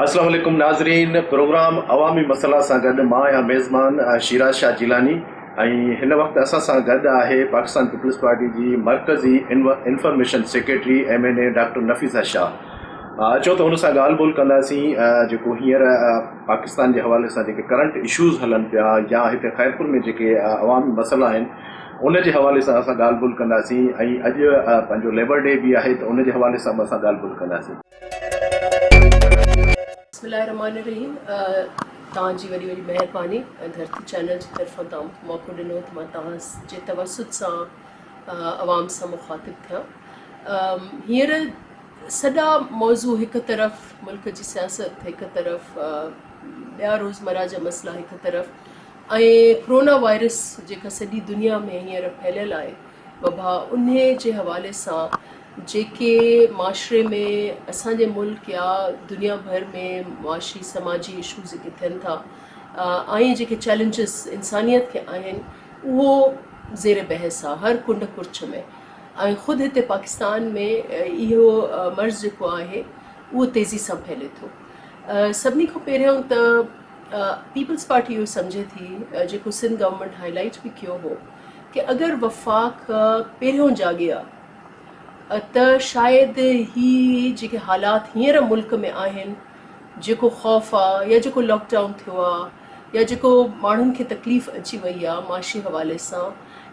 اسلام عليڪم ناظرين پروگرام عوامي مسئلا سان گڏ مان آهيان ميزبان شيراز شاهه جيلاني ۽ هن وقت اسان سان گڏ آهي پاڪستان پيپلز پارٽي جي مرڪزي information secretary M N A doctor Nafisa Shah اچو ته ان سان ڳالهه ٻولهه ڪنداسين جيڪو هينئر پاڪستان جي حوالي سان جيڪي ڪرنٽ اشوز هلن پيا يا هتي خيرپور ۾ جيڪي عوامي مسئلا آهن ان جي حوالي سان اسان ڳالهه ٻولهه ڪنداسين ۽ اڄ پنهنجو ليبر ڊي به آهي ته ان جي حوالي سان به اسان ڳالهه ٻولهه ڪنداسين. بسم الله الرحمٰن الرحيم توهان جي وڏي وڏي مهرباني ۽ ڌرتي چينل جي طرفان توهان مونکي موقعو ڏنو ته مان توهان جي توسط سان عوام سان مخاطب ٿيان هينئر سڄا موضوع هڪ طرف ملڪ جي سياست هڪ طرف ٻيا روزمره جا مسئلا هڪ طرف ۽ ڪرونا وائرس جيڪا سڄي دنيا ۾ هينئر ڦهليل آهي وبا انهي جي حوالي سان جيڪي معاشري ۾ اسان جي ملڪ يا دنيا ڀر ۾ معاشي سماجي اشوز جيڪي ٿين ٿا ۽ جيڪي چئلينجز انسانيت کي آهن اهو زير بحث آهي هر ڪنڊ ڪڙڇ ۾ ۽ خود هتي پاڪستان ۾ اهو مرض جيڪو آهي اهو تيزي سان ڦهلي ٿو سڀني کان پهريون ته پيپلز پارٽي اهو سمجهي ٿي جيڪو سنڌ گورنمينٽ هائي لائيٽ به ڪيو هو ڪي اگر وفاق پهريون جاڳي ها ته شايد هي جيڪي حالات هينئر ملڪ ۾ آهن جيڪو خوف آ يا جيڪو لاڪ ڊائون ٿيو آ يا جيڪو ماڻهن کي تڪليف اچي وئي آ معاشي حوالي سان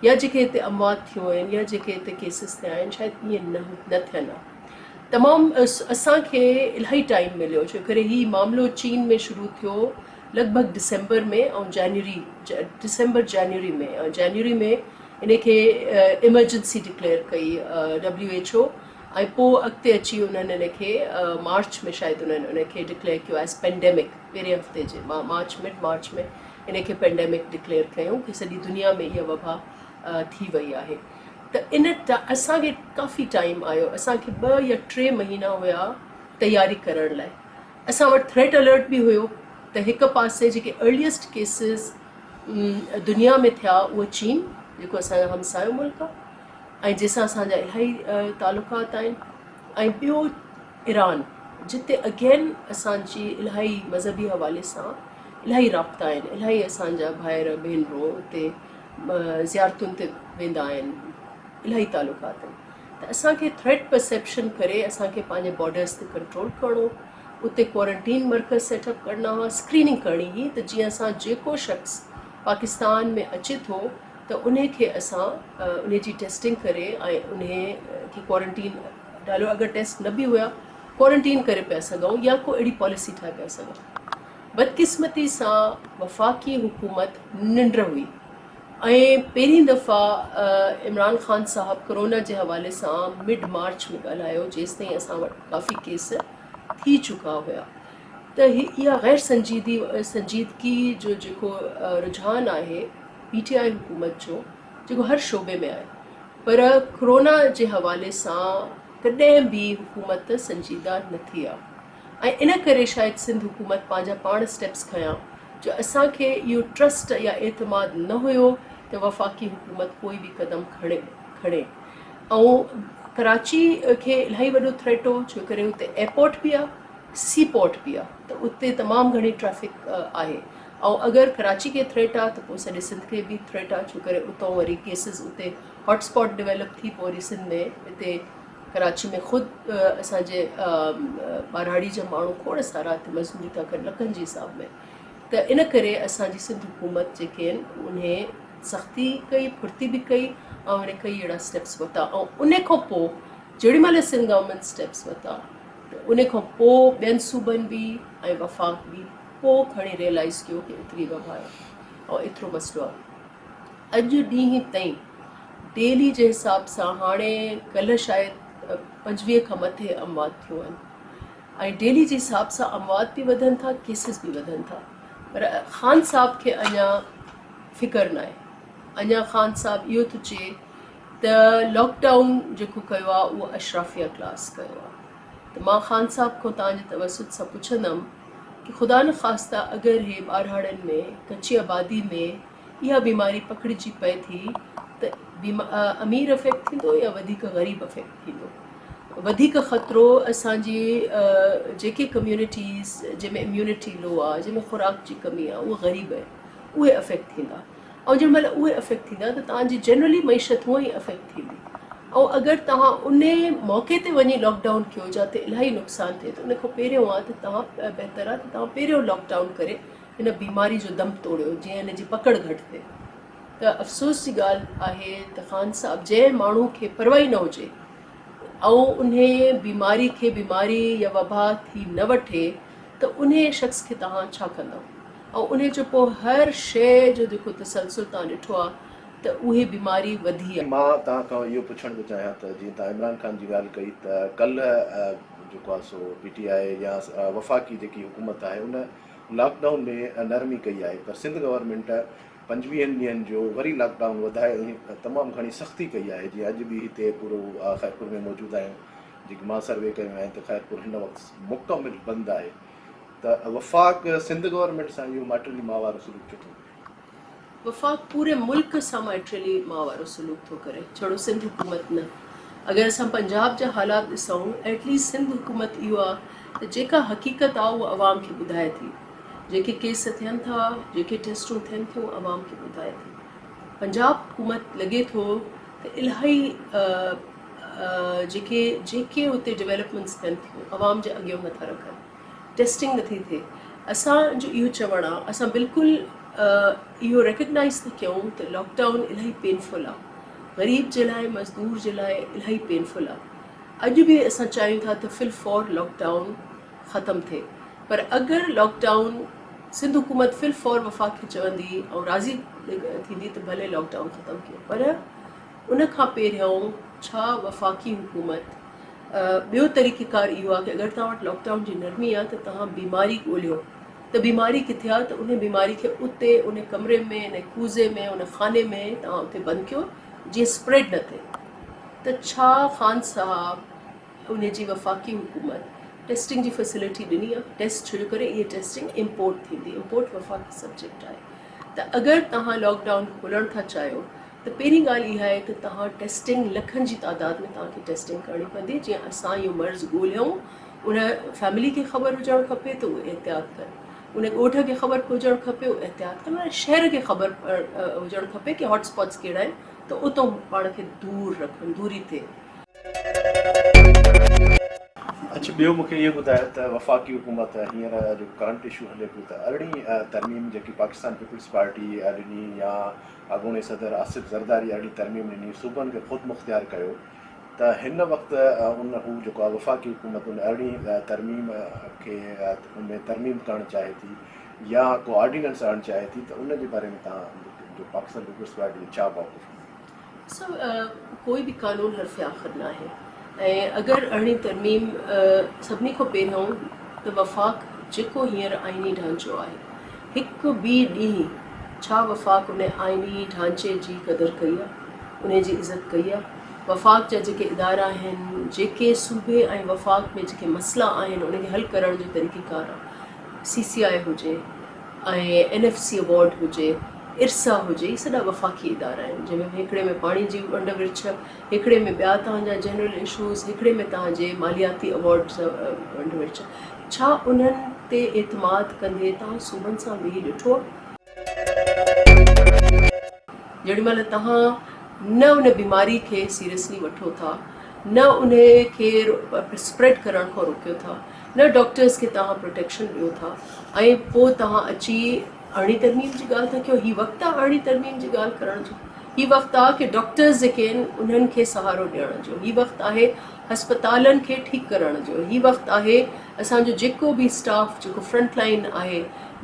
يا جيڪي هتي اموات ٿيون آهن يا جيڪي هتي ڪيسز ٿيا آهن شايد ائين نه ٿين ها. تمام اسان کي الاهي ٽائيم مليو ڇو ڪري هي معاملو چين ۾ شروع ٿيو لڳ ڀڳ ڊسمبر ۾ ۽ جنوري ڊسمبر جنوري ۾ ۽ جنوري ۾ ان کي ايمرجنسي ڊڪليئر ڪئي ڊبليو ايڇ او ۽ پوء اڳتي اچي انهن ان کي مارچ ۾ شايد انهن ان کي ڊڪليئر ڪيو ايز پينڊيمڪ پهرين هفتي جي مارچ مڊ مارچ ۾ ان کي پينڊيمڪ ڊڪليئر ڪيون ڪي سڄي دنيا ۾ اها وبا ٿي وئي آهي ته ان اسان کي ڪافي ٽائيم آيو اسان کي ٻه يا ٽي مهينا هيا تياري ڪرڻ لاء اسان وٽ ٿريٽ الرٽ به هيو ته هڪ پاسي جيڪي ارليسٽ ڪيسز دنيا ۾ ٿيا اهو چين جيڪو اسان جو همسايو ملڪ آهي ۽ جنهن سان اسان جا الاهي تعلقات آهن ۽ ٻيو ايران جتي اگين اسان جي الاهي مذهبي حوالي سان الاهي رابطا آهن الاهي اسان جا ڀائر ڀينرون اتي زيارتن تي ويندا آهن الاهي تعلقات آهن ته اسان کي ٿريٽ پرسيپشن ڪري اسان کي پنهنجي بارڊرس تي ڪنٽرول ڪرڻو اتي ڪوارنٽين مرڪز سيٽ اپ ڪرڻا هئا اسڪريننگ ڪرڻي هئي ته جيئن اسان جيڪو شخص پاڪستان ۾ اچي ٿو ته انهي کي اسان انهي جي ٽيسٽنگ ڪري ۽ انهي کي ڪوارنٽين ڊالو اگر ٽيسٽ نه به هيا ڪوارنٽين ڪري پيا سگهون يا ڪو اهڙي پاليسي ٺاهي پيا سگهون بدقسمتي سان وفاقي حڪومت ننڊ هئي ۽ پهرين دفعا عمران خان صاحب ڪورونا جي حوالي سان مڊ مارچ ۾ ڳالهايو جيستائين اسان وٽ ڪافي ڪيس ٿي چڪا هيا ته اها غير سنجيدي سنجيدگي جو جيڪو رجحان آهي پي ٽي آء حڪومت جو جيڪو هر شعبي ۾ آهي پر ڪورونا جي حوالي سان ڪڏهن به حڪومت سنجيده نه ٿي آهي. ۽ ان ڪري شايد سنڌ حڪومت پنهنجا پاڻ اسٽيپس کنيا جو اسان کي اهو ٽرسٽ يا اعتماد نه هيو ته وفاقي حڪومت ڪوئي به قدم کڻي کڻي ۽ ڪراچي کي الاهي وڏو ٿريٽ هو ڇو ڪري اتي ايئرپورٽ به آهي سي پورٽ به آهي ته اتي تمام گهڻي ٽريفڪ آهي ۽ اگر ڪراچي کي ٿريٽ آهي ته پوء سڄي سنڌ کي به ٿريٽ آهي ڇو ڪري اتان وري ڪيسز اتي هاٽ اسپاٽ ڊيولپ ٿي پوء وري سنڌ ۾ اتي ڪراچي ۾ خود اسان جي ٻهراڙي جا ماڻهو کوڙ سارا هتي مزدوري ٿا ڪن لکن جي حساب ۾ ته ان ڪري اسان جي سنڌ حڪومت جيڪي آهن انهي سختي ڪئي ڦڙتي به ڪئي ۽ انهي ڪئي اهڙا اسٽيپس ورتا ۽ ان کان پوء جيڏي مهل سنڌ گورنمينٽ اسٽيپس ورتا ته ان کان پوء ٻين صوبن به ۽ وفاق به پوء کڻي ريئلائز ڪيو ڪي ايتري وبا آهي ۽ ايترو مسئلو آهي اڄ ڏينهن تائين ڊيلي جي حساب سان هاڻي ڪلهه شايد 25 کان مٿي اموات ٿيون آهن ۽ ڊيلي جي حساب سان اموات به وڌن ٿا ڪيسز به وڌن ٿا پر خان صاحب کي اڃا فڪر ناهي اڃا خان صاحب اهو ٿو چئي ته لاڪ ڊائون جيڪو ڪيو آهي اهو اشرافيه ڪلاس ڪيو آهي ته مان خان صاحب کان توهان جي توسط سان پڇندم ڪي خدا نخواسته اگر هي ٻارهاڙين ۾ ڪچي آبادي ۾ اها بيماري پکڙجي پئي ٿي ته امير افيڪٽ ٿيندو يا وڌيڪ غريب افيڪٽ ٿيندو؟ وڌيڪ خطرو اسان جي جيڪي ڪميونٽيز جنهن ۾ اميونٽي لو آ، جنهن ۾ خوراڪ جي ڪمي آ، اهي غريب آهن، اهي افيڪٽ ٿيندا ۽ جنهن مهل اهي افيڪٽ ٿيندا ته توهان جي جنرلي معيشت هونئن ئي افيڪٽ ٿيندي ۽ اگر توهان ان موقعي تي وڃي لاڪ ڊائون ڪيو جاتي الاهي نقصان ٿئي ته ان کان پهريون آ ته توهان بهتر آ ته توهان پهريون لاڪ ڊائون ڪري هن بيماري جو دم توڙيو جيئن هن جي پڪڙ گهٽ ٿئي. ته افسوس جي ڳالهه آهي ته خان صاحب جنهن ماڻهو کي پرواهه ئي نه هجي ۽ انهي بيماري کي بيماري يا وبا ٿي نه وٺي ته انهي شخص کي توهان ڇا ڪندؤ ۽ انهي جو پوء هر شيء جو جيڪو تسلسل توهان ڏٺو آهي ته اهي بيماري وڌي آهي. مان توهان کان اهو پڇڻ ٿو چاهيان ته جيئن توهان عمران خان جي ڳالهه ڪئي ته ڪلهه جيڪو آهي سو پي ٽي آء يا وفاقي جيڪي حڪومت آهي ان لاڪ ڊائون ۾ نرمي ڪئي آهي پر سنڌ گورنمينٽ پنجويهن ڏينهن جو وري لاڪ ڊائون وڌائي ۽ تمام گهڻي سختي ڪئي آهي جيئن اڄ به هتي پورو خيرپور ۾ موجود آهيون جيڪي مان سروي ڪيو آهي ته خيرپور هن وقت مڪمل بند آهي ته وفاق سنڌ گورنمينٽ سان اهو مائٽرلي ماء وارو سلوڪ ڇو ٿو ڪري؟ وفاق پوري ملڪ سان مائٽرلي ماء وارو سلوڪ ٿو ڪري ڇڙو سنڌ حڪومت نه اگر اسان پنجاب جا حالات ڏسون ايٽ ليسٽ سنڌ حڪومت اهو آهي ته جيڪا حقيقت آهي اها عوام کي ٻڌائي ٿي جيڪي ڪيس ٿين ٿا، جيڪي ٽيسٽون ٿين ٿيون عوام کي ٻڌائي ٿي. پنجاب حڪومت لڳي ٿو ته الاهي جيڪي جيڪي اتي ڊولپمينٽس ٿين ٿيون عوام جي اڳيان نٿا رکن، ٽيسٽنگ نٿي ٿئي. اسان جو اهو چوڻ آ اسان بلڪل اهو ريڪگنائز ٿا ڪيون ته لاڪ ڊائون الاهي پينفل آ، غريب جي لاء مزدور جي لاء الاهي پينفل آ. اڄ به اسان چاهيون ٿا ته فل فور لاڪ ڊائون ختم ٿئي پر اگر لاڪ ڊائون سنڌ حڪومت في الفور وفاق کي چوندي ۽ راضي ٿيندي ته ڀلي لاڪ ڊائون ختم ڪيو پر ان کان پهريون ڇا وفاقي حڪومت ٻيو طريقه ڪار اهو آهي ڪي اگر توهان وٽ لاڪ ڊائون جي نرمي آهي ته توهان بيماري ڳوليو ته بيماري ڪٿي آهي ته ان بيماري کي اتي ان ڪمري ۾ ان ڪوزي ۾ ان خاني ۾ توهان اتي بند ڪيو جيئن اسپريڊ نه ٿئي ته ڇا خان صاحب ان جي وفاقي حڪومت ٽيسٽنگ جي فيسلٽي ڏني آهي ٽيسٽ ڇو جو ڪري اهي ٽيسٽنگ امپورٽ ٿيندي امپورٽ وفاقي سبجيڪٽ آهي ته اگر توهان لاڪ ڊائون کولڻ ٿا چاهيو ته پهرين ڳالهه اها آهي ته توهان ٽيسٽنگ لکن جي تعداد ۾ توهان کي ٽيسٽنگ ڪرڻي پوندي جيئن اسان اهو مرض ڳولهيون ان فيملي کي خبر هجڻ کپي ته اهي احتياط ڪن ان ڳوٺ کي خبر هجڻ کپي اهي احتياط ڪن ان شهر کي خبر هجڻ کپي ڪي هاٽ اسپاٽس ڪهڙا آهن ته اتو پاڻ کي دور رکن دوري ٿئي. اڇا ٻيو مونکي اهو ٻڌايو ته وفاقي حڪومت هينئر جيڪو ڪرنٽ اشو هلي پيو ته ارڙهين ترميم جيڪي پاڪستان پيپلز پارٽي ڏني يا اڳوڻي صدر آصف زرداري ارڙهين ترميم ڏني صوبن کي خود مختيار ڪيو ته هن وقت ان هو جيڪو آهي وفاقي حڪومت ان ارڙهين ترميم کي ان ۾ ترميم ڪرڻ چاهي ٿي يا ڪو آرڊيننس آڻڻ چاهي ٿي ته ان جي باري ۾ توهان جو پاڪستان پيپلز پارٽي جو ڇا موقف هوندو؟ سو ڪوئي به قانون حرف آخر ناهي ۽ اگر ارڙهين ترميم سڀني کان پهريون ته وفاق جيڪو هينئر آئيني ڍانچو آهي هڪ به ڏينهن ڇا وفاق ان آئيني ڍانچي جي قدر ڪئي آهي ان جي عزت ڪئي آهي وفاق جا جيڪي ادارا آهن جيڪي صوبي ۽ وفاق ۾ جيڪي مسئلا آهن ان کي حل ڪرڻ جو طريقيڪار آهي سي سي آء هجي ۽ اين ايف سي ايوارڊ هجي، ارسا هجي، هي سڄا وفاقي ادارا آهن، جنهن ۾ هڪڙي ۾ پاڻي جي ونڊ ورڇ، هڪڙي ۾ ٻيا توهان جا جنرل اشوز، هڪڙي ۾ توهان جي مالياتي ايوارڊ جا ونڊ ورڇ، ڇا انهن تي اعتماد ڪندي توهان صوبن سان ويهي ڏٺو آهي؟ جيڏي مهل توهان نه ان بيماري کي سيريسلي وٺو ٿا، نه انهي کي اسپريڊ ڪرڻ کان روڪيو ٿا، نه ڊاڪٽرز کي توهان پروٽيڪشن ڏيو ٿا ۽ پوء توهان اچي ارڙهين ترميم جي ڳالهه ٿا ڪيو هي وقت آهي ارڙهين ترميم جي ڳالهه ڪرڻ جو هي وقت آهي ڪي ڊاڪٽرز جيڪي آهن انهن کي سهارو ڏيڻ جو هي وقت آهي هسپتالن کي ٺيڪ ڪرڻ جو هي وقت آهي اسان جو جيڪو به اسٽاف جيڪو فرنٽ لائن آهي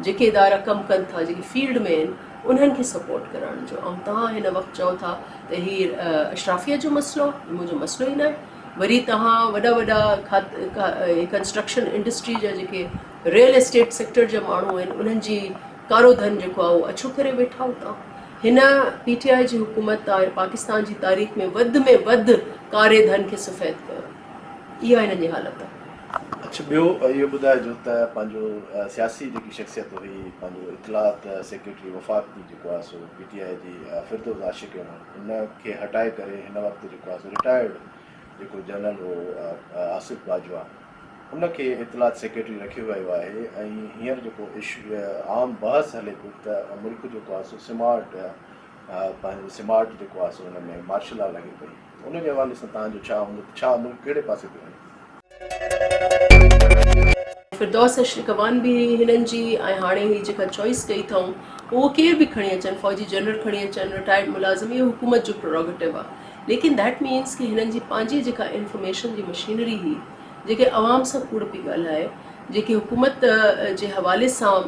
جيڪي ادارا ڪم ڪن ٿا جيڪي فيلڊ ۾ آهن انهن کي سپورٽ ڪرڻ جو ۽ توهان هن وقت چئو ٿا ته هي اشرافيه جو مسئلو آهي منهنجو مسئلو ئي ناهي وري توهان وڏا وڏا ڪنسٽرڪشن انڊسٽري جا جيڪي ريئل اسٽيٽ سيڪٽر جا ماڻهو آهن انهن جي ڪارو ڌن جيڪو آهي اهو اڇو ڪري ويٺا آهيو توهان هن پي ٽي آء جي حڪومت پاڪستان جي تاريخ ۾ وڌ ۾ وڌ ڪاري ڌن کي سفيد ڪيو اها هنن جي حالت آهي. اڇا ٻيو اهو ٻڌائجو ته پنهنجو سياسي جيڪي شخصيت هئي پنهنجو اطلاعات سيڪريٽري وفاق جي جيڪو آهي سو پي ٽي آء جي فردوس عاشق اعواڻ ان کي هٽائي ڪري هن وقت جيڪو آهي سو رٽائرڊ جيڪو جنرل هو آصف باجوا ان کي اطلاعات سيڪريٽري رکيو ويو آهي ۽ هينئر جيڪو اشو عام بحث هلي پيو ته ملڪ جيڪو آهي سو سمارٽ پنهنجو سمارٽ جيڪو آهي سو ان ۾ مارشل لا لڳي پئي ان جي حوالي سان توهان جو ڇا هوندو ته ڇا ملڪ ڪهڙي پاسي پيو وڃي؟ فردوس اشرف اعواڻ به هنن جي ۽ هاڻي هي جيڪا چوائس ڪئي اٿائون اهو ڪير به کڻي اچن فوجي جنرل کڻي اچن رٽائرڊ ملازم اهو حڪومت جو پروروگيٽو آهي ليڪن that means ڪي هنن جي پنهنجي جيڪا انفارميشن جي مشينري هئي جيڪي عوام سان ڪوڙ پئي ڳالهائي جيڪي حڪومت جي حوالي سان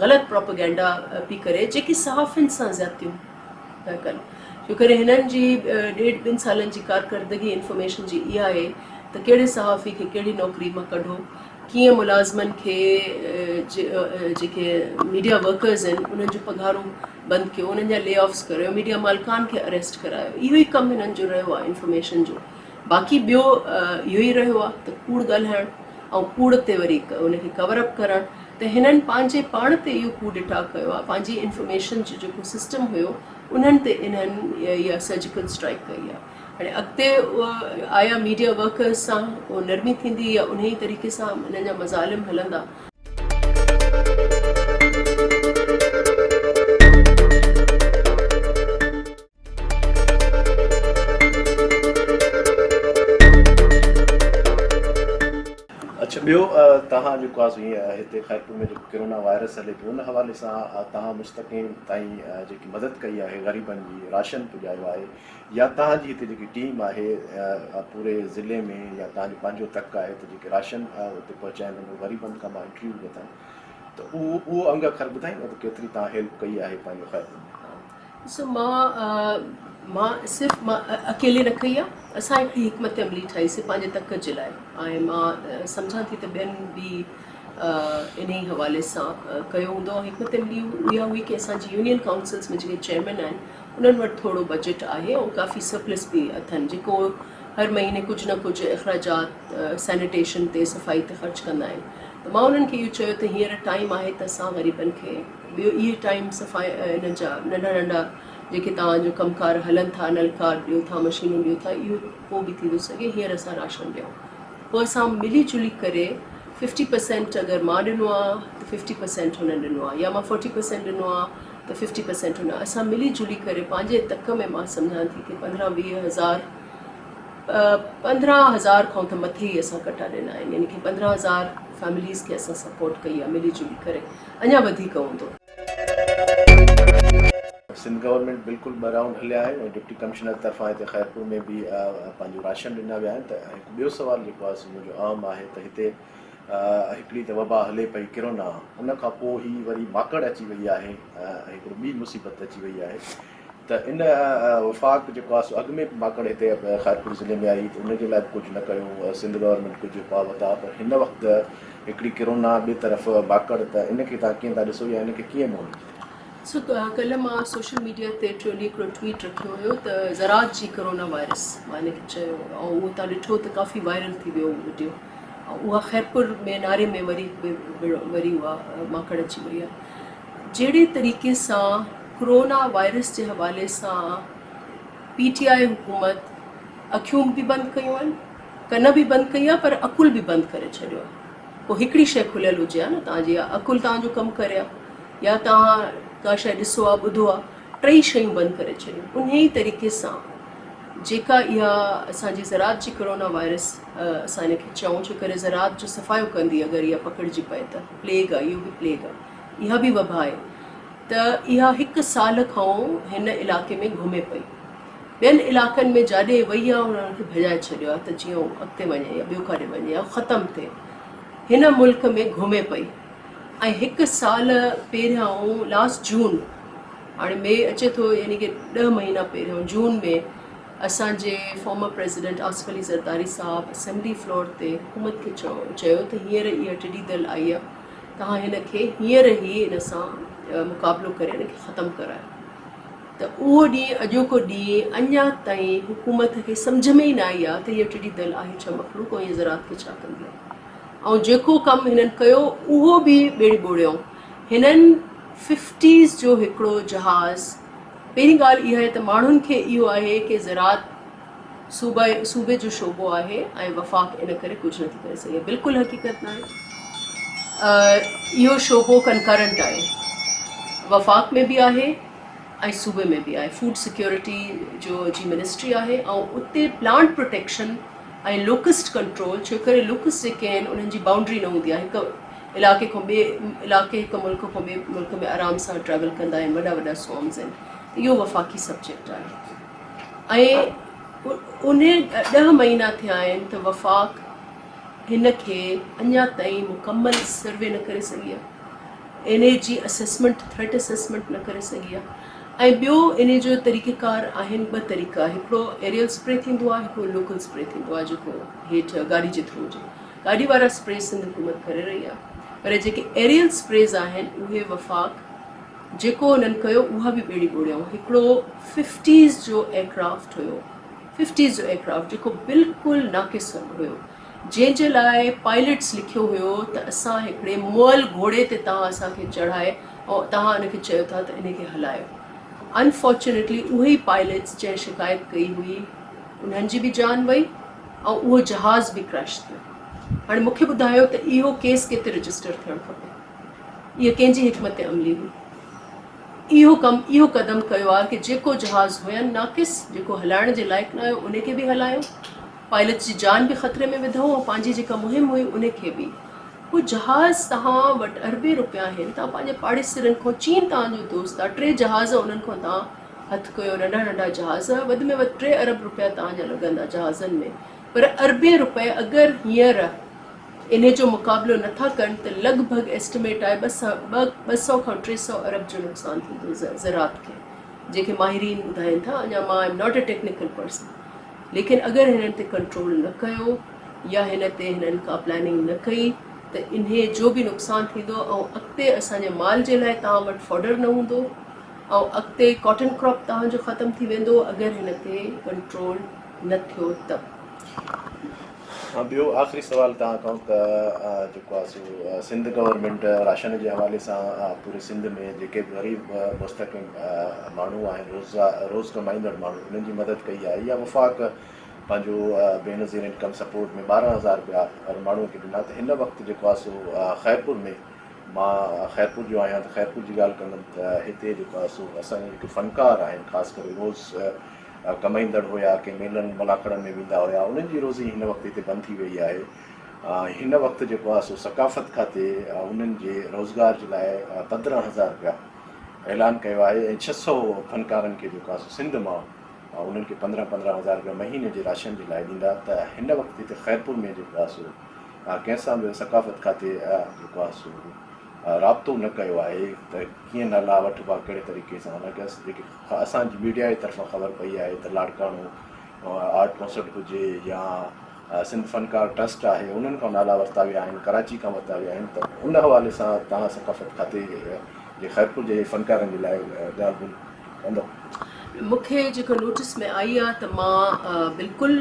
غلط پروپيگينڊا پئي ڪري جيڪي صحافين سان زيادتيون پيا ڪن ڇو ڪري هنن جي ڏيڍ ٻن سالن جي ڪارڪردگي انفارميشن جي اها آهي ته ڪهڙي صحافي کي ڪهڙي نوڪري مان ڪڍو ڪيئن ملازمن کي جيڪي ميڊيا ورڪرز آهن انهن جون پگهارون بند ڪيو انهن جا لي آفس ڪريو ميڊيا مالڪان کي اريسٽ ڪرايو اهو ئي ڪم هنن جو رهيو آهي انفارميشن جو باقي ٻيو اهو ئي رهيو آهي ته ڪوڙ ڳالهائڻ ۽ ڪوڙ تي وري ان کي ڪور اپ ڪرڻ ته هنن پنهنجي پاڻ تي اهو ڪو ڊيٽا ڪيو آهي پنهنجي انفارميشن جو جيڪو سسٽم هيو انهن تي انهن اها سرجيڪل اسٽرائيڪ ڪئي آهي هاڻي اڳتي آيا ميڊيا ورڪرز سان نرمي ٿيندي يا انهي طريقي سان انهن جا مظالم هلندا. اڇا ٻيو توهان جيڪو آهي سو هيئن هتي خيرپور ۾ جيڪو ڪرونا وائرس هلي پيو ان حوالي سان توهان مستقيم تائين جيڪي مدد ڪئي آهي غريبن جي راشن پڄايو آهي يا توهان جي هتي جيڪي ٽيم آهي پوري ضلعي ۾ يا توهان جو پنهنجو تڪ آهي ته جيڪي راشن اتي پهچائن غريبن کان مان انٽرويو ورتا ته اهو اهو انگ اکر ٻڌائيندو ته ڪيتري توهان هيلپ ڪئي آهي پنهنجو خيرپور ۾. ڏسو مان مان صرف مان اڪيلي نه ڪئي آهي اسان هڪڙي حڪمت عملي ٺاهي سي پنهنجي تڪ جي لاء ۽ مان سمجهان ٿي ته ٻين به انهي حوالي سان ڪيو هوندو حڪمت عملي اها هئي ڪي اسان جي يونين ڪائونسلز ۾ جيڪي چيئرمين آهن انهن وٽ ٿورو بجيٽ آهي ۽ ڪافي سرپلس به اٿن جيڪو هر مهيني ڪجهه نه ڪجهه اخراجات سينيٽيشن تي صفائي تي خرچ ڪندا آهن ته مان انهن کي اهو چيو ته هينئر ٽائيم آهي ته اسان غريبن کي ٻيو اهي ٽائيم صفائي انهن جا ننڍا ننڍا جيڪي توهان جو ڪم ڪار هلن ٿا نلڪا ڏيو ٿا مشينون ڏيو ٿا اهو پوء به ٿي ٿو سگهي هينئر اسان راشن ڏيون پوء اسان ملي جلي ڪري ففٽي پرسينٽ اگر مان ڏنو آ ته ففٽي پرسينٽ هنن ڏنو آ يا مان فورٽي پرسينٽ ڏنو آ ته ففٽي پرسينٽ هن اسان ملي جلي ڪري پنهنجي تڪ ۾ مان سمجهان ٿي ڪي پندرهن ويهه هزار 15000 کان ته مٿي ئي اسان ڪٽا ڏنا آهن يعني ڪي 15000 فيمليز کي اسان سپورٽ ڪئي آهي ملي جلي ڪري اڃا وڌيڪ هوندو. سنڌ گورنمينٽ بلڪل ٻه رائونڊ هليا آهن ۽ ڊپٽي ڪمشنر طرفان هتي خيرپور ۾ به پنهنجو راشن ڏنا ويا آهن ته هڪ ٻيو سوال جيڪو آهي سو منهنجو اهم آهي ته هتي هڪڙي ته وبا هلي پئي ڪرونا ان کان پوء هي وري ماڪڙ اچي وئي آهي هڪڙو ٻي مصيبت اچي وئي آهي ته ان وفاق جيڪو آهي سو اڳ ۾ به ماڪڙ هتي خيرپور ضلعي ۾ آئي ته ان جي لاء به ڪجهه نه ڪيو سنڌ گورنمينٽ ڪجهه اپاء ورتا پر هن وقت هڪڙي ڪرونا ٻئي طرف ماڪڙ ته ان کي توهان ڪيئن ٿا ڏسو يا ان کي ڪيئن منهن ڏجي؟ سو ڪلهه مان سوشل ميڊيا تي ٽيون ڏينهن هڪڙو ٽوئيٽ رکيو هيو ته زراعت جي ڪرونا وائرس مان ان کي چيو ۽ اهو توهان ڏٺو ته ڪافي وائرل ٿي ويو اهو وڊيو ۽ اها خيرپور ۾ ناري ۾ وري وري اها ماڪڙ اچي وئي آهي جهڙي طريقي سان ڪرونا وائرس جي حوالي سان پي ٽي آء حڪومت اکيون به بند ڪيون آهن ڪن به بند ڪئي آهي پر عقل به بند ڪري ڇڏيو آهي پوء هڪڙي شيء کليل هجي ها نه توهان جي عقل توهان جو ڪم ڪري ها يا توهان ڪا شيء ڏسو ها ٻڌو ها ٽئي شيون بند ڪري ڇڏيون انهي ئي طريقي سان جيڪا اها اسان جي زراعت جي ڪرونا وائرس اسان ان کي چئون ڇو ڪري زراعت جو صفايو ڪندي اگر اها پڪڙجي پئي ته پليگ آهي اهو به پليگ آهي اها به وبا آهي ته اها هڪ سال کان هن علائقي ۾ گهمي پئي. ٻين علائقن ۾ جاڏي وئي آهي انهن کي ڀڄائي ڇڏيو آهي ته جيئن هو اڳتي وڃي يا ٻيو ڪاڏي وڃي يا ختم ٿئي. هن ملڪ ۾ گهمي پئي ۽ هڪ سال پهريائون لاسٽ جون هاڻي مئي اچي ٿو يعني ڪي ڏهه مهينا پهريائون جون ۾ اسان جي فارمر پريزيڊنٽ آصف علي زرداري صاحب اسيمبلي فلور تي حڪومت کي چيو ته هينئر اها ٽڊي دل آئي آهي توهان هن کي هينئر ئي ان سان مقابلو ڪري ان کي ختم ڪرايو ته اهو ڏينهن اڄوڪو ڏينهن اڃا تائين حڪومت کي سمجهه ۾ ئي نه آئي آهي ته هيء ٽڊي دل آهي ڇا مخلوق ۽ هيء زراعت کي ڇا ڪندي آهي ۽ جيڪو ڪم هنن ڪيو اهو به ٻيڙي ٻوڙيائون هنن ففٽيز جو هڪڙو جهاز پهرين ڳالهه اها آهي ته ماڻهن کي اهو آهي ڪي زراعت صوبائي صوبي جو شعبو آهي ۽ وفاق ان ڪري ڪجهه نٿي ڪري سگهي بلڪل حقيقت ناهي اهو شعبو ڪنڪرنٽ آهي وفاق ۾ به آهي ۽ صوبي ۾ به آهي فوڊ سيڪيورٽي جو جي منسٽري آهي ۽ اتي پلانٽ پروٽيڪشن ۽ لوڪسٽ ڪنٽرول ڇو ڪري لوڪسٽ جيڪي آهن انهن جي بائونڊري نه هوندي آهي هڪ علائقي کان ٻئي علائقي هڪ ملڪ کان ٻئي ملڪ ۾ آرام سان ٽريول ڪندا آهن وڏا وڏا سومز آهن اهو وفاقي سبجيڪٽ آهي ۽ ان ڏهه مهينا ٿيا آهن ته وفاق هن کي اڃا تائين مڪمل سروي نه ڪري سگهي آهي انهي جي اسيسمينٽ ٿريٽ اسيسمينٽ نه ڪري سگهي آهي ۽ ٻيو انهي جو طريقه ڪار آهن ٻه طريقا هڪڙو ايريل اسپري ٿيندو آهي هڪڙو لوڪل اسپري ٿيندو آهي جيڪو هيٺ گاڏي جي ٿرو هجي گاڏي وارا اسپري سنڌ حڪومت ڪري رهي آهي پر جيڪي ايريل اسپريز آهن اهي وفاق جيڪو انهن ڪيو اها به ٻيڙي ٻوڙيائون هڪڙو ففٽيز جو ايئرڪرافٽ هيو ففٽيز جو ايئرڪرافٽ جيڪو بلڪل ناقص هيو جنهن جي لاء پائلٽس لکيو هيو ته اسان هڪڙي مئل گهوڙي تي توهان اسان کي چڙهائي ۽ توهان ان کي چيو ٿا ته ان کي هلايو. انفارچونيٽلي اهي ئي پائلٽس جنهن شڪايت ڪئي هئي انهن جي به جان وئي ۽ اهو جهاز به ڪريش ٿيو. هاڻي مون کي ٻڌايو ته اهو ڪيس ڪيتي رجسٽر ٿيڻ کپي؟ اها ڪنهن جي حڪمت عملي هئي؟ اهو ڪم اهو قدم ڪيو آهي ڪي جيڪو جهاز هين ناقص جيڪو هلائڻ جي لائق نه هيو ان کي به هلايو پائلٽس جي جان به خطري ۾ وڌائون ۽ پنهنجي جيڪا مهم هئي ان کي به. هو جهاز توهان وٽ اربين روپيا آهن، توهان پنهنجي پاڙيسرين کان، چين توهان جو دوست آهي، ٽي جهاز انهن کان توهان هٿ ڪيو، ننڍا ننڍا جهاز، وڌ ۾ وڌ ٽي ارب روپيا توهان جا لڳندا جهازن ۾، پر اربين روپيه اگر هينئر انهي جو مقابلو نٿا ڪن ته لڳ ڀڳ ايسٽيميٽ آهي 200 کان 300 ارب جو نقصان ٿيندو زراعت کي، جيڪي ماهرين ٻڌائين ٿا، اڃا مان I am not a technical person. ليڪن اگر هنن تي ڪنٽرول نه ڪيو يا هن تي هنن ڪا پلاننگ نه ڪئي ته انهي جو به نقصان ٿيندو ۽ اڳتي اسان جي مال جي لاء توهان وٽ فوڊر نه هوندو ۽ اڳتي ڪاٽن ڪراپ توهان جو ختم ٿي ويندو اگر هن تي ڪنٽرول نه ٿيو ته. ٻيو آخري سوال توهان کان ته جيڪو آهي سو سنڌ گورنمينٽ راشن جي حوالي سان پوري سنڌ ۾ جيڪي به غريب مستحق ماڻهو آهن روز روز ڪمائيندڙ ماڻهو انهن جي مدد ڪئي آهي يا وفاق پنهنجو بينظير انڪم سپورٽ ۾ 12,000 رپيا هر ماڻهو کي ڏنا ته هن وقت جيڪو آهي سو خيرپور ۾ مان خيرپور جو آهيان ته خيرپور جي ڳالهه ڪندم ته هتي جيڪو آهي سو اسان جا جيڪي فنڪار آهن خاص ڪري روز ڪمائيندڙ هيا، ڪي ميلن ملاکڙن ۾ ويندا هيا، انهن جي روزي هن وقت هتي بند ٿي وئي آهي. هن وقت جيڪو آهي سو ثقافت کاتي انهن جي روزگار جي لاء 15,000 رپيا اعلان ڪيو آهي ۽ 600 فنڪارن کي جيڪو آهي سو سنڌ مان انهن کي 15 15 هزار رپيا مهيني جي راشن جي لاء ڏيندا ته هن وقت هتي خيرپور ۾ جيڪو آهي سو ڪنهن سان به ثقافت کاتي جيڪو آهي سو رابطو نه ڪيو آهي ته ڪيئن نالا وٺبا ڪهڙي طريقي سان حالانڪه جيڪي اسان جي ميڊيا جي طرفان خبر پئي آهي ته لاڙڪاڻو آرٽ ڪونسل هجي يا سنڌ فنڪار ٽرسٽ آهي انهن کان نالا ورتا ويا آهن ڪراچي کان ورتا ويا آهن ته ان حوالي سان توهان ثقافت کاتي جي خيرپور جي فنڪارن جي لاء ڳالهه ٻولهه ڪندو. مون کي جيڪو نوٽس ۾ آئي آ ته مان بلڪل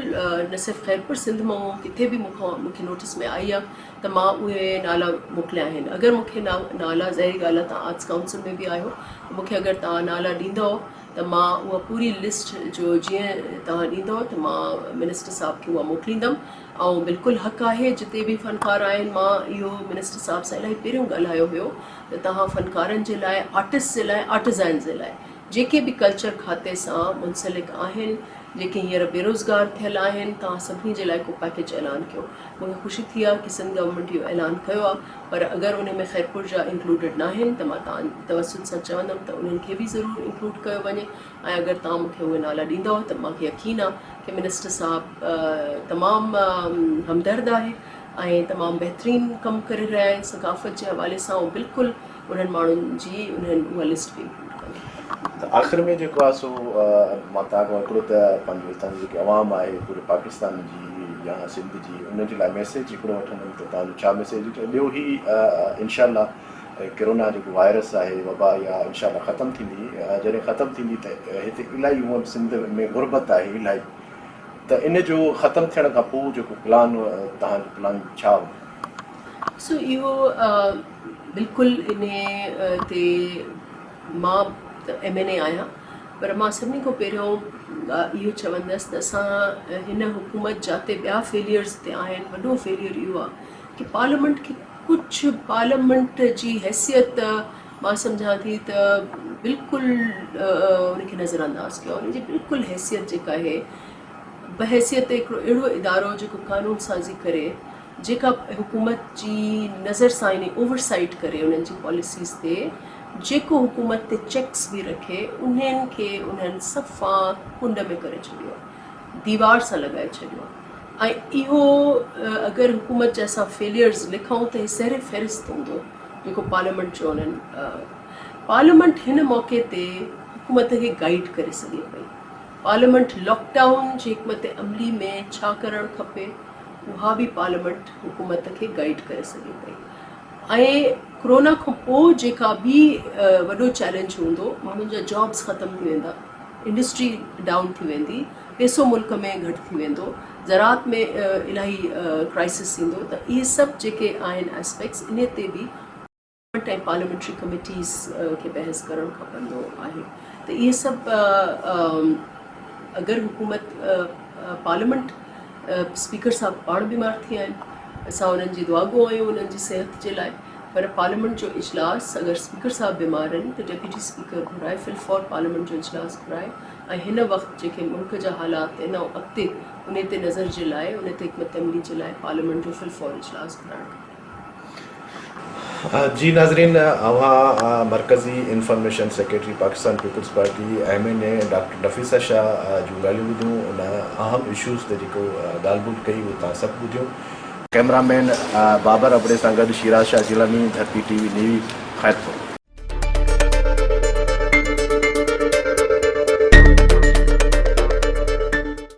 نه صرف خيرپور سنڌ مان ڪٿي به مون کان مون کي نوٽس ۾ آئي آ ته مان اهي نالا موڪليا آهن اگر مون کي نالا ظاهري ڳالهه آ توهان آرٽس ڪائونسل ۾ به آهيو ته مون کي اگر توهان نالا ڏيندؤ ته مان اها پوري لسٽ جو جيئن توهان ڏيندؤ ته مان منسٽر صاحب کي اها موڪليندم ۽ بلڪل حق آهي جتي به فنڪار آهن مان اهو منسٽر صاحب سان الاهي پهريون ڳالهايو هيو ته توهان فنڪارن جي لاء آرٽسٽ جي لاء آرٽيزائنز جي لاء جيڪي به ڪلچر کاتي سان منسلڪ آهن جيڪي هينئر بيروزگار ٿيل آهن توهان سڀني جي لاء ڪو پيڪيج اعلان ڪيو مون کي خوشي ٿي آهي ڪي سنڌ گورنمينٽ اهو اعلان ڪيو آهي پر اگر انهي ۾ خيرپور جا انڪلوڊيڊ ناهن ته مان توهان توسط سان چوندم ته انهن کي به ضرور انڪلوڊ ڪيو وڃي ۽ اگر توهان مون کي اهي نالا ڏيندؤ ته مان کي يقين آهي ڪي منسٽر صاحب تمام همدرد آهي ۽ تمام بهترين ڪم ڪري رهيا آهن ثقافت جي حوالي سان ۽ بلڪل انهن ماڻهن جي انهن اها لسٽ به انڪلوڊ ڪندو. ته آخر ۾ جيڪو آهي سو مان توهان کان هڪڙو ته پنهنجو هتان جي جيڪي عوام آهي پوري پاڪستان جي يا سنڌ جي ان جي لاء ميسيج هڪڙو وٺندم ته توهان جو ڇا ميسيج ٻيو هي انشاء الله ڪرونا جيڪو وائرس آهي وبا اها انشاء الله ختم ٿيندي جڏهن ختم ٿيندي ته هتي الاهي هونء به سنڌ ۾ غربت آهي الاهي ته ان جو ختم ٿيڻ کان پوء جيڪو پلان توهان جو پلان ڇا هوندو؟ سو اهو بلڪل انهي تي مان ته ايم اين اي آهيان پر مان سڀني کان پهريون اهو چوندس ته اسان هن حڪومت جاتي ٻيا فيليئرز تي آهن وڏو فيليئر اهو آهي ڪي پارليامينٽ کي ڪجهه پارليامينٽ جي حيثيت مان سمجهان ٿي ته بلڪل ان کي نظر انداز ڪيو ان جي بلڪل حيثيت جيڪا آهي بحيثيت هڪڙو اهڙو ادارو جيڪو قانون سازي ڪري جيڪا حڪومت جي نظر سان يعني اوور سائيٽ ڪري انهن جي پاليسيز تي جيڪو حڪومت تي چيڪس به رکي انهن کي انهن صفا ڪنڊ ۾ ڪري ڇڏيو آهي ديوار سان لڳائي ڇڏيو آهي ۽ اهو اگر حڪومت جا اسان فيليئرز لکون ته هي سر فهرست هوندو جيڪو پارليامينٽ جو انهن پارليامينٽ هن موقعي تي حڪومت کي گائيڊ ڪري سگهي پئي پارليامينٽ لاڪ ڊائون جي حڪمت عملي ۾ ڇا ڪرڻ کپي اها به پارليامينٽ حڪومت کي گائيڊ ڪري سگهي پئي ۽ ڪرونا کان پوء جيڪا به وڏو چئلينج هوندو ماڻهن جا جابس ختم ٿي ويندا انڊسٽري ڊائون ٿي ويندي پيسو ملڪ ۾ گهٽ ٿي ويندو زراعت ۾ الاهي ڪرائسس ايندو ته اهي سڀ جيڪي آهن اسپيڪٽس انهي تي به ۽ پارليامينٽري ڪميٽيز کي بحث ڪرڻ کپندو آهي ته اهي سڀ اگر حڪومت پارليامينٽ اسپيڪر صاحب پاڻ بيمار ٿي آهن اسان انهن جي دعا گو آهيون انهن جي صحت جي لاء پر پارليامينٽ جو اجلاس اگر اسپيڪر صاحب بيمار آهن ته ڊپٽي اسپيڪر گهرائي فل فور پارليامينٽ جو اجلاس گهرائي ۽ هن وقت جيڪي ملڪ جا حالات آهن ۽ اڳتي انهي تي نظر جي لاء انهي تي حڪمت عملي جي لاء پارليامينٽ جو فل فور اجلاس گهرائڻ کپي. جي ناظرين اوهان مرڪزي information secretary Pakistan peoples party M N A doctor Nafisa Shah جون ڳالهيون ٻڌيون ان اهم اشوز تي جيڪو ڳالهه ٻولهه ڪئي اهي توهان سڀ ٻڌيون. ڪئميرا مين بابر ابڙي سان گڏ Shiraz Shah Jilani, Dharti T V news, Khairpur.